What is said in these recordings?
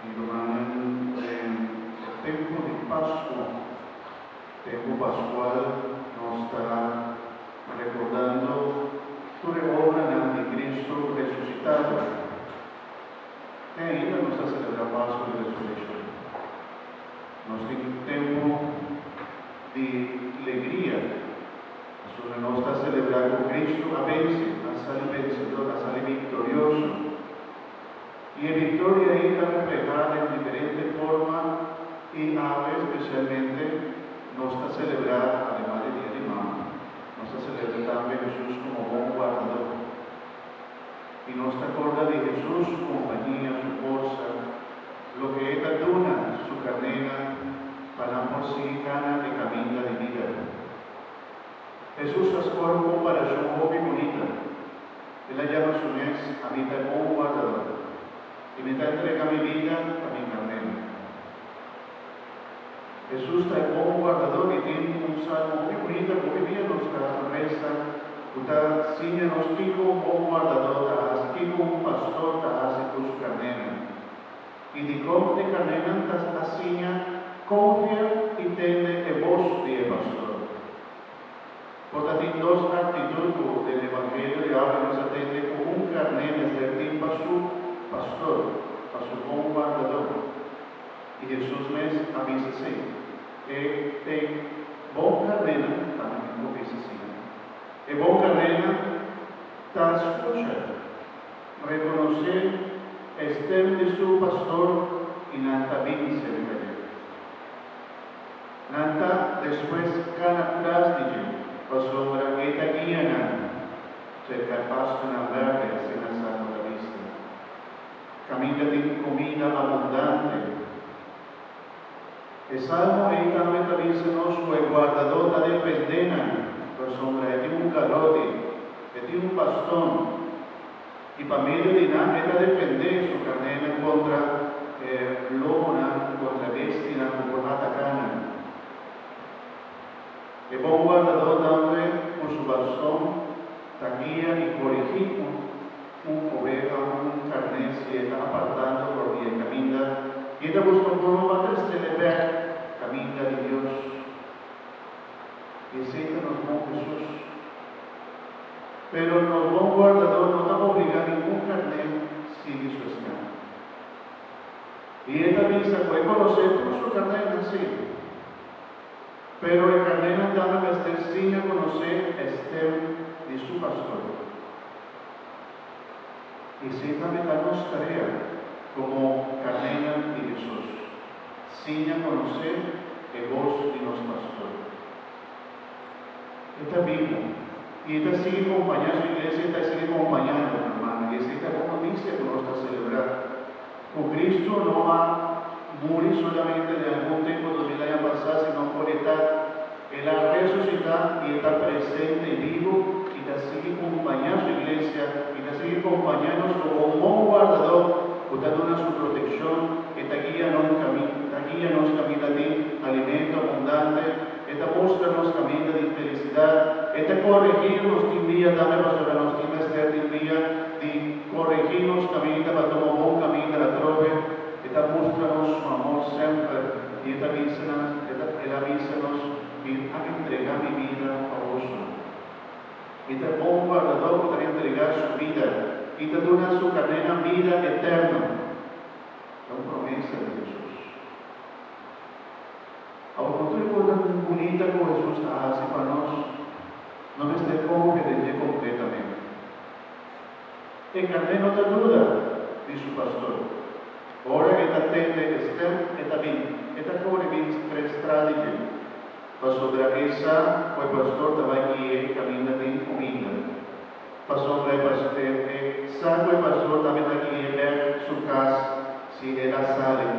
Mi rumannan, den e tempu di Pasku, tempu paskual, nos ta rekordando tur e obranan di Kristu resusitado. Te ainda nos ta selebrá Pasku di Resurekshon. Nos tin tempu di legria pasobra nos ta selebrá ku Kristu a vense, a sali vensedor, a sali viktorioso. I e viktoria ei ta reflehá den diferente forma i awe spesialmente nos ta selebrá, ademas di Dia di Mama, nos ta selebrá tambe Hesus komo Bon Wardador. I nos ta korda di Hesus su kompania, su forsa, loke e ta duna su karnénan pa nan por sigui kana e kaminda di bida. Hesus a skohe un komparashon hopi bunita. El a yama su mes, Ami ta e bon wardador, i mi ta entrega mi bida pa mi karnénan. Hesus ta e bon wardador i tin un salmo hopi bunita ku hopi bia nos ta resa ku ta siña nos kiko un bon wardador ta hasi, kiko un pastor ta hasi ku su karnénan i dikon e karnénan ta a siña konfia i tende e bos di e pastor. Por ta tin dos aktitut ku den Evangelio di awe nos a tende ku un karné mester tin pa su pastor, pa su bon wardadó. I Hesus mes a bisa esei. E e bon karnénan tambe tin ku bisa asina. E bon karnénan ta skucha, rekonosé e stem di su pastor i nan ta bin serka dje. Nan ta despues kana tras di dje, pasobra e ta guia nan serka e pastunan berde, asina Salmo ta bisa. Kaminda tin kumida abundante. E salmo ei tambe ta bisa nos ku e guardadó ta defendé nan, pasobra e tin un garoti, e tin un baston, i pa medio di nan e ta defendé su karnénan kontra e lobonan, kontra bestianan ku por ataká nan. E bon wardadó tambe ku su baston ta guia i korigí un un oveha, un karné si e ta apartando for di e kaminda i e ta buska un forma pa tres'é bèk kaminda di Dios. I esei ta nos bon Hesus. Pero nos bon wardador no ta obligá ningun karné sigui su esnan. I e ta bisa ku e konosé tur su karnénan, sí. Pero e karnénan tambe mester siña konosé e stem di su pastor. Esei tambe ta nos tarea komo karnénan di Hesus, siña konosé e bos di nos pastor. E ta bibu i e ta sigui kompañá su iglesia, e ta sigui kompañá nos, hermano. I esei ta bon notisia ku nos ta selebrá, ku Kristu no a muri solamente den algun tempu 2000 aña pasá, sino ku e ta El a resusitá i e ta presente i bibu i ta sigui kompañá su iglesia i ta sigui kompañá nos komo un bon wardadó ku ta duna su protekshon, e ta guia nos ta guia nos kaminda di alimento abundante. E ta mustra nos kaminda di felisidat. E ta koregí nos tin dia tambe pasobra nos tin mester tin dia di koregí nos kaminda pa tuma un bon kaminda atrobe. E ta mustra nos su amor semper i e ta bisa nan, e ta, el a bisa nos, Mi a entregá mi bida pa boso. Mi ta bon wardadó ku ta entregá su bida i ta duna su karnénan bida eterno. Ta un promesa di Hesus. Awor ku tur e kosnan bunita ku Hesus a hasi pa nos, no mester konfia den dje kompletamente. E karné no ta duda di su pastor. Ora e ta tende e stèm, e ta bin, e ta kore bin tras di dje, pasobra e sa ku e pastor ta bai gui'é kaminda tin kuminda. Pasobra e e sa ku e pastor tambe ta gui'é bèk su kas si el a sali.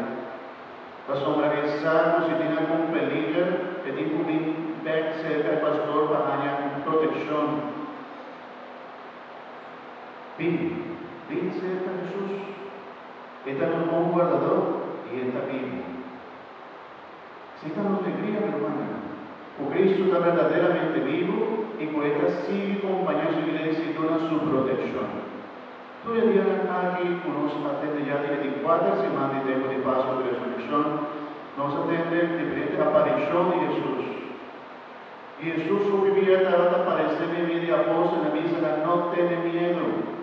Pasobra e sa ku si tin algun peliger, e tin ku bin bèk serka e pastor pa haña un protekshon. Bin, bin serka Hesus. E ta nos bon wardador i e ta bibu. Esei ta nos legria, mi rumannan, ku Kristu ta berdaderamente bibu i ku e ta sigui kompañá su iglesia i duna su protekshon. Tur e dianan aki ku nos a tende ya di e di kuater siman di tempu di Pasku di Resurekshon, nos a tende diferente aparishon di Hesus. I Hesus hopi bia tabata aparesé meimei di apòstelnan i a bisa nan, No tene miedu.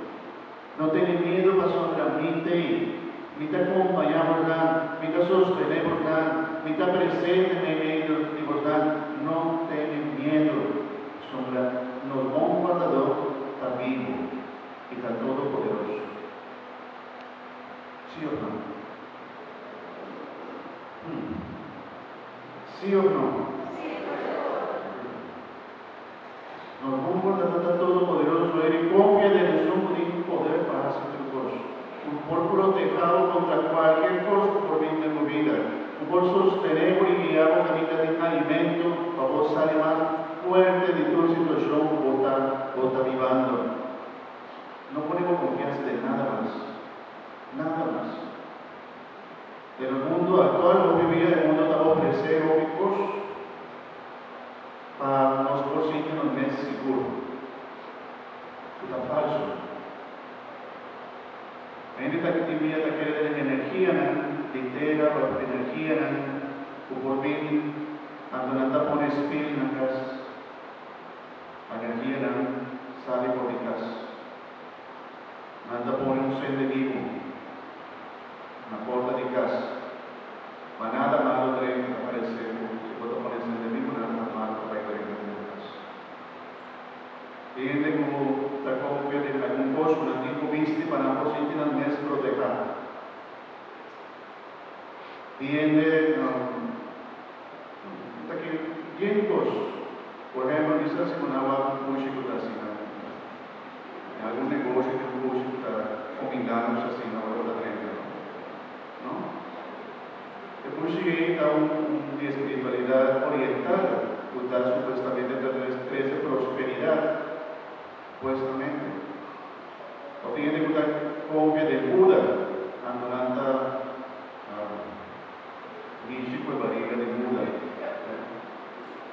No tene miedu pasobra mi t'ei. Mi ta kompañá bosnan, mi ta sostené bosnan, mi ta presente meimei di bosnan. No tene miedu, pasobra nos Bon Wardadó ta bibu i ta todopoderoso. Sí òf no? Hm. Sí òf no? Nos Bon Wardadó ta todopoderoso, e di konfia den esun ku tin poder pa hasi tur kos, ku por protehá bo kontra kualkier kos ku por bin den bo bida, ku por sostené bo i guiá bo kaminda tin alimento pa bo sali mas fuerte di tur situashon ku bo ta bo ta bibando. No pone bo konfiansa den nada mas. Nada mas. Den nos mundu aktual hopi bia e mundu ta ofresé hopi kos pa nos por sinti nos mes sigur, ku ta falsu. Hende ta tin bia ta kere den energianan di tera òf energianan ku por bin anto nan ta pone spil na kas pa energianan sali for di kas. Nan ta pone un sende bibu na porta di kas, ma nada malu drenta. Ta parese ku si bo ta pone sende bibu, nada ta malu ta bai drenta den bo kas. Tin hende ku ta konfia den algun kos ku nan tin ku bisti pa nan por sinti nan mes protehá. Tin hende ta kere bien kos. Por ehempel, bisa si bo na wak un pushi ku ta asina. Den algun negoshi tin un pushi ku ta kumindá nos asina ora bo ta drenta, no? No? E pushi ei ta un di espiritualidat oriental ku ta supuestamente ta trese prosperidat, supuestamente. Òf tin hende ku ta konfia den Buda, anto nan ta mishi ku e bariga di Buda.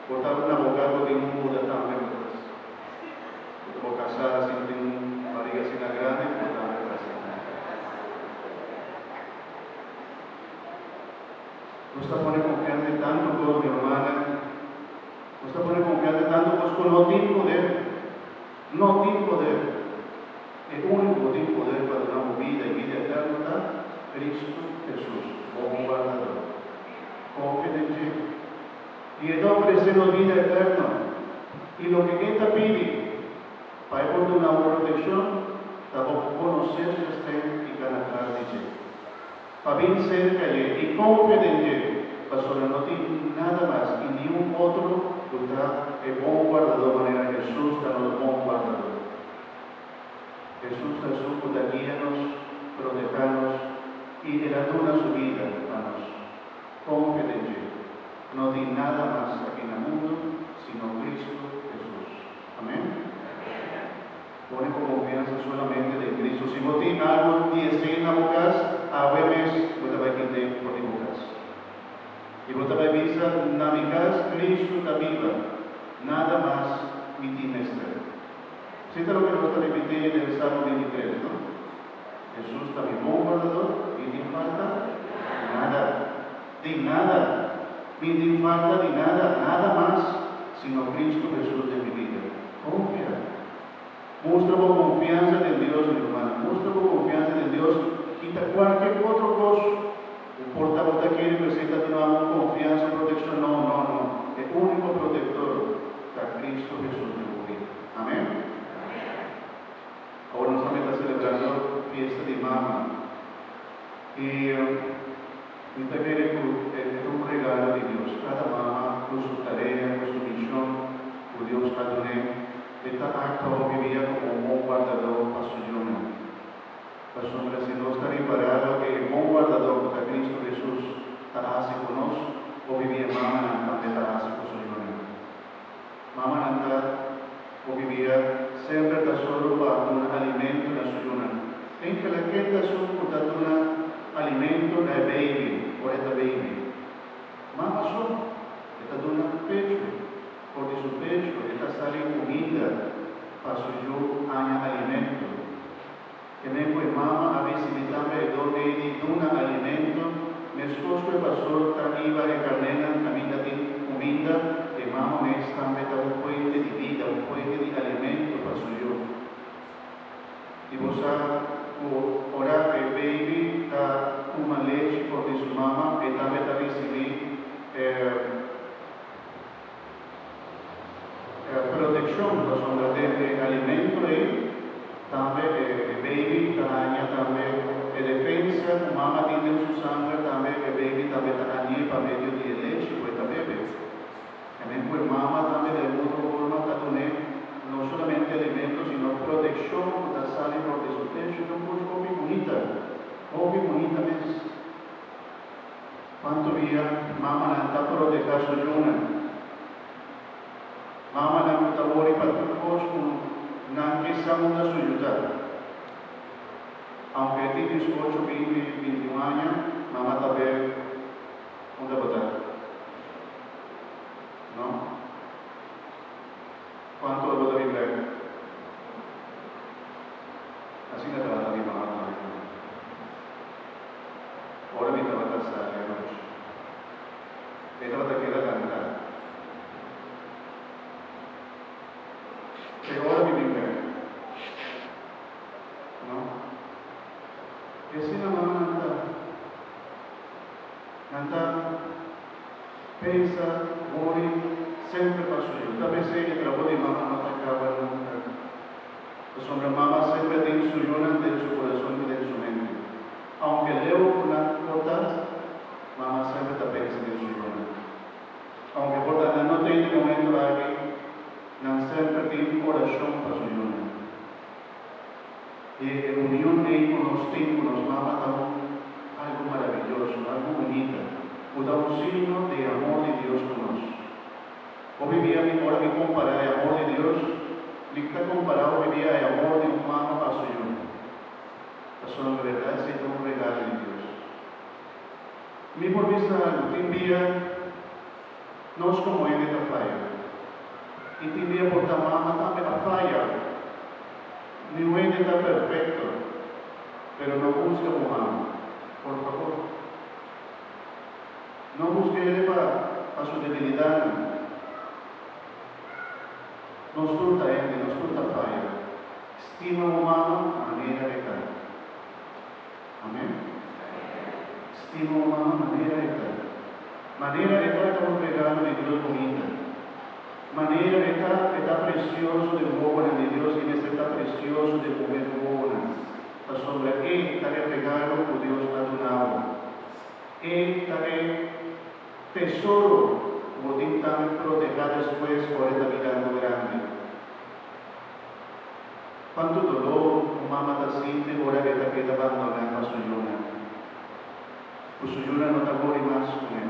Por ta na bo kas bo tin un Buda tambe, bo ta. Bo ta bo kasá asina tin un bariga asina grandi ku bo tambe ta asina. Nos ta pone konfiansa den tantu kos, mi rumannan. Nos ta pone konfiansa den tantu kos ku no tin poder. No tin poder. E úniko ku tin poder pa duna bo bida i bida eterno ta Kristu Hesus, bo Wardador. Konfia den dje. I e ta ofresé nos bida eterno. I loke e ta pidi pa e por duna bo protekshon ta bo konosé su stem i kana tras di dje. Pa bin serka dje i konfia den dje, pasobra no tin nada mas i niun otro ku ta e bon wardadó manera Hesus ta nos bon wardadó. Hesus ta esun ku ta guia nos, protehá nos i el a duna su bida pa nos. Konfia den dje. No tin nada mas aki na mundu sino Cristo Jesus. Amen. Pone bo konfiansa solamente den Cristo. Si bo tin algu di esei na bo kas, awe mes bo ta bai kit'é for di bo kas. I bo ta bai bisa, Na mi kas Cristo ta biba, nada mas mi tin mester. Esei ta loke nos ta ripití den Salmo 23, no? Hesus ta mi bon wardador, mi tin falta nada. Di nada. Mi tin falta di nada, nada mas, sino Cristo Hesus den mi bida. Confia. Mustra bo confiansa den Dios, mi rumannan. Mustra bo confiansa den Dios. Kita cualkier otro cos cu por ta bo ta kere cu esey ta duna bo un confiansa, un proteccion. No, no, no. E unico protector ta Cristo Hesus den bo bida. Amen. Awor nos tambe ta celebrando fiesta di mama. I mi ta kere ku e ta un regalo di Dios. Kada mama ku su tarea, ku su mishon ku Dios a dun'é, e ta aktua hopi bia komo un bon wardadó pa su yunan. Pasobra si nos ta ripará loke e bon wardadó ku ta Kristu Hesus ta hasi ku nos, hopi bia mamanan tambe ta hasi ku su yunan. Mamanan ta hopi bia semper ta sòru pa duna alimento na su yunan. Enkele ken ta esun ku ta duna alimento na e baby ora e ta baby? Mama so. E ta duna pechu. For di su pechu e ta sali kuminda pa su yu haña alimento. Ke men. Meskos ku e pastor ta hiba e karnénan kaminda tin kuminda, e mama mes tambe ta un fuente di bida, un fuente di alimento pa su yu. I bo sa ku ora e baby ta tuma lechi for di su mama, e tambe ta risibí e protekshon, pasobra den e alimento ei tambe e baby ta haña tambe e defensa ku mama tin den su sanger, tambe e baby tambe ta hañ'é pa medio di e lechi ku e ta bebe. Tambe ku e mama tambe di algun otro forma ta dun'é no solamente alimento sino protekshon ku ta sali for di su pechu. Ta un kos hopi bunita, hopi bunita mes. Kuantu bia mamanan ta protehá su yunan? Mamanan ku ta wòri pa tur kos ku nan ke sa unda su yu ta. Aunke e tin 18, 20, 21 aña, mama ta ber unda bo ta. No? Kuantu ora bo ta bin bek? Asina tabata mi mama tambe ku mi. Ora mi tabata sali anochi, e tabata keda lantá. Te ora mi bin bek. No? I asina mama nan ta. Nan ta pensa muri semper pa su yu. Ta p'esei e trabou di mama no ta kaba nunka. Pasobra mama semper tin su yunan den su kurason i den su mente. Aunke leu ku nan por ta, mama semper ta pensa den su yunan. Aunke por ta nan no tin e momento aki, nan semper tin orashon pa su yunan. I e union ei ku nos tin ku nos mama ta un algu maraviyoso, algu bunita, ku ta un signo di e amor di Dios ku nos. Hopi bia mi ora mi kompará e amor di Dios, mi ta kompará hopi bia e amor di un mama pa su yu. Pasobra en bèrdat esei ta un regalo di Dios. Mi por bisa algu, tin bia nos komo hende ta faya. I tin bia por ta mama tambe a faya. Niun hende ta perfekto, pero no husga bo mama, por fabor. No husg'é pa pa su debilidatnan. Nos tur ta hende, nos tur ta faya. Stima bo mama manera e ta. Amen. Stima bo mama manera e ta. Manera e ta ta un regalo di Dios bunita. Manera e ta, e ta precioso den wowonan di Dios i mester ta precioso den bo mes wowonan, pasobra e ta e regalo cu Dios a duna bo. E ta e tesoro cu bo tin tambe protehá despues ora e ta birando grandi. Cuantu dolor un mama ta sinti ora e ta keda bandoná pa su yunan, cu su yunan no ta gori mas cu ne.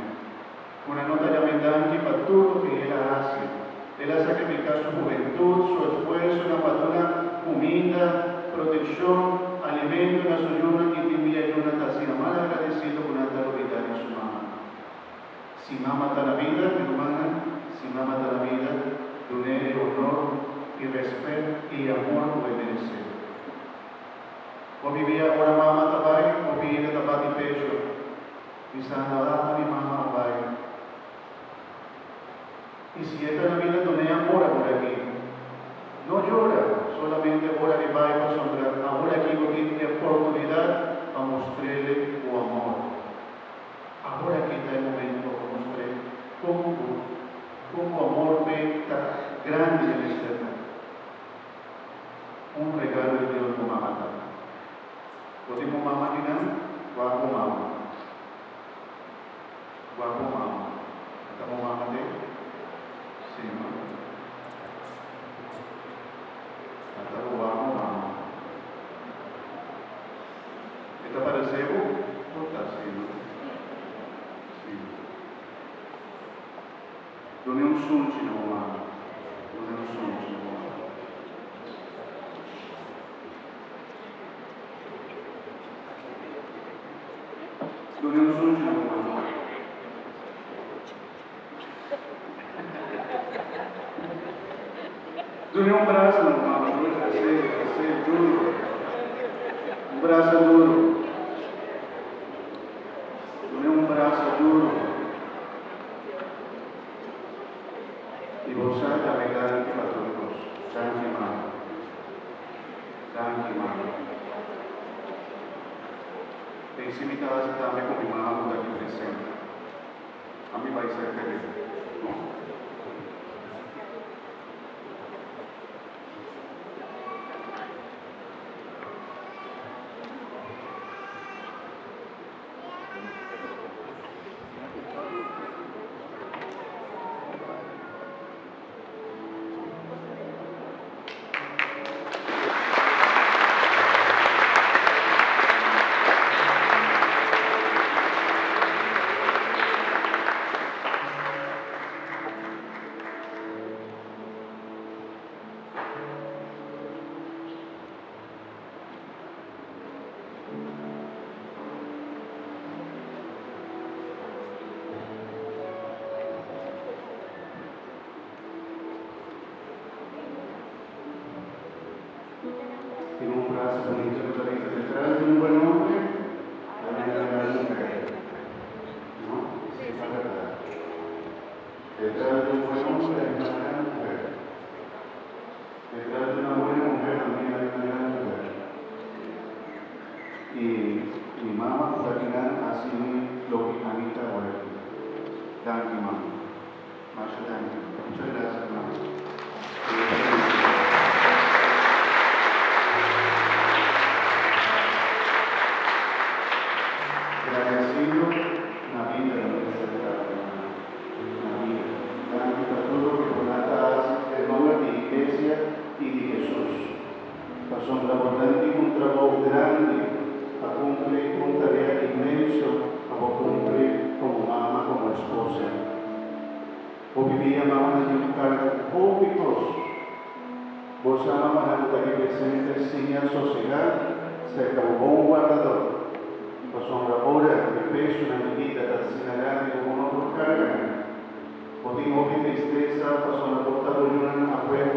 Una no ta yam'é danki pa tur loke el a hasi. El a sakrifiká su hubentut, su esfuerso na pa duna kuminda, protekshon, alimento na su yunan i tin bia yunan ta asina mal agradesido ku nan ta lubidá di su mama. Si mama ta na bida, mi rumannan, si mama ta na bida, dun'é e honor i rèspèt i amor ku e meresé. Hopi bia ora mama ta bai, hopi hende ta bati pecho. Bisando, Ata mi mama a bai. I si e ta na bida dun'é amor awor aki. No yora solamente ora e bai pasobra awor aki bo tin e oportunidat pa mustr'ele bo amor. Awor aki ta e momento pa mustr'é kon bo kon bo amor p'e ta grandi e mester ta. Un regalo di Dios bo mama ta. Bo tin un mama kinan? Wak bo mama. Wak bo mama. E ta bo mama te? Sí, no? Ata bo wak bo mama. E ta parece bo? Por ta sí, no? Sí. Dune un sunchi na bo mama. Dune un sunchi na bo mama. Dune un sunchi na bo mama. Dune un brasa na bo mama. Dure, así, así, duro. Un brasa duro. Dune un brasa. Bosa tambe danki pa tur kos. Danki mama. Danki mama. Esei mi ta hasi tambe ku mi mama ku ta aki presente. Ami bai serka dje, no? Tin un frase bunita cu ta bisa, Detrás de un buen hombre hay una gran mujer. No? Esey ta berdad. Detrás de un buen hombre hay una gran mujer. Detrás de una buena mujer también hay una gran mujer. Y mi mama cu ta kinan haci mi loke ami ta awor aki. Danki mama. Masha danki. Muchas gracias mama. Dios ta bendiciona. Gradecido na bida mi mester ta mama. Na bida. Danki pa tur loke bo nan ta haci den nomber di Iglesia y di Jesus. Pasobra bo nan tin un trabou grandi pa cumpli, un tarea inmenso pa bo cumpli como mama, como esposa. Hopi bia mamanan tin cu carga cu hopi cos. Bo sa mamanan cu ta aki presente siña sosega cerca bo bon wardador. Pasobra ora e pesonan di bida ta asina grandi cu bo no por carga nan. Bo tin hopi tristesa pasobra bo ta bo yunan afuera.